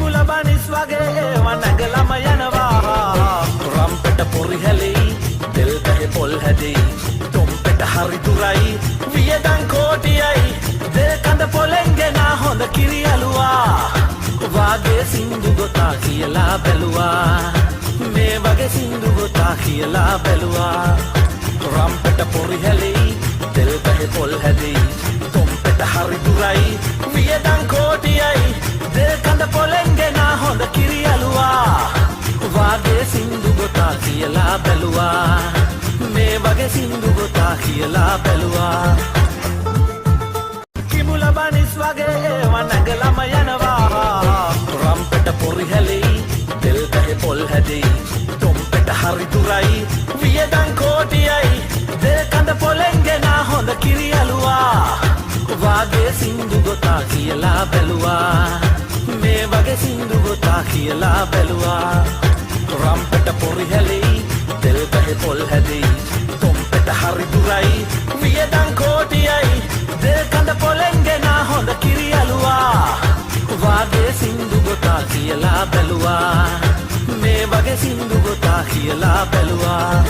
කිඹුල බනිස් වගේ ඒවා නැගලම යනවා. රම්පෙට පොරි හැලෙයි, තෙල් ගහේ පොල් හැදෙයි. තොම්පෙට හරි දුරයි, වියදම් කෝටියයි. දෙල් කඳ පොලෙන් ගෙන හොඳ කිරි අලුවා. වාගේ සින්දු ගොතා කියලා බැලුවා. මේ වගේ සින්දු ගොතා කියලා බැලුවා. රම්පෙට පොරි හැලෙයි, තෙල් ගහේ පොල් හැදෙයි. තොම්පෙට හරි දුරයි, වියදම් කෝටියයි. දෙල් කඳ පොලෙන් ගෙන හොඳ කිරි අලුවා. වාගේ සින්දු ගොතා කියලා බැලුවා. මේ වගේ සින්දු ගොතා කියලා බැලුවා. කිඹුල බනිස් වගේ ඒවා නැගලම යනවා. රම්පෙට පොරි හැලෙයි, තෙල් ගහේ පොල් හැදෙයි. තොම්පෙට හරි දුරයි, වියදම් කෝටියයි. දෙල් කඳ පොලෙන් ගෙන හොඳ කිරි අලුවා. වාගේ සින්දු ගොතා කියලා බැලුවා. මේ වගේ සින්දු ගොතා කියලා බැලුවා. රම්පෙට පොරි හැලෙයි, තෙල් ගහේ පොල් හැදෙයි. තොම්පෙට හරි දුරයි, වියදම් කෝටියයි. දෙල් කඳ පොලෙන් ගෙන හොඳ කිරි අලුවා. වාගේ සින්දු ගොතා කියලා බැලුවා. මේ වගේ සින්දු ගොතා කියලා බැලුවා.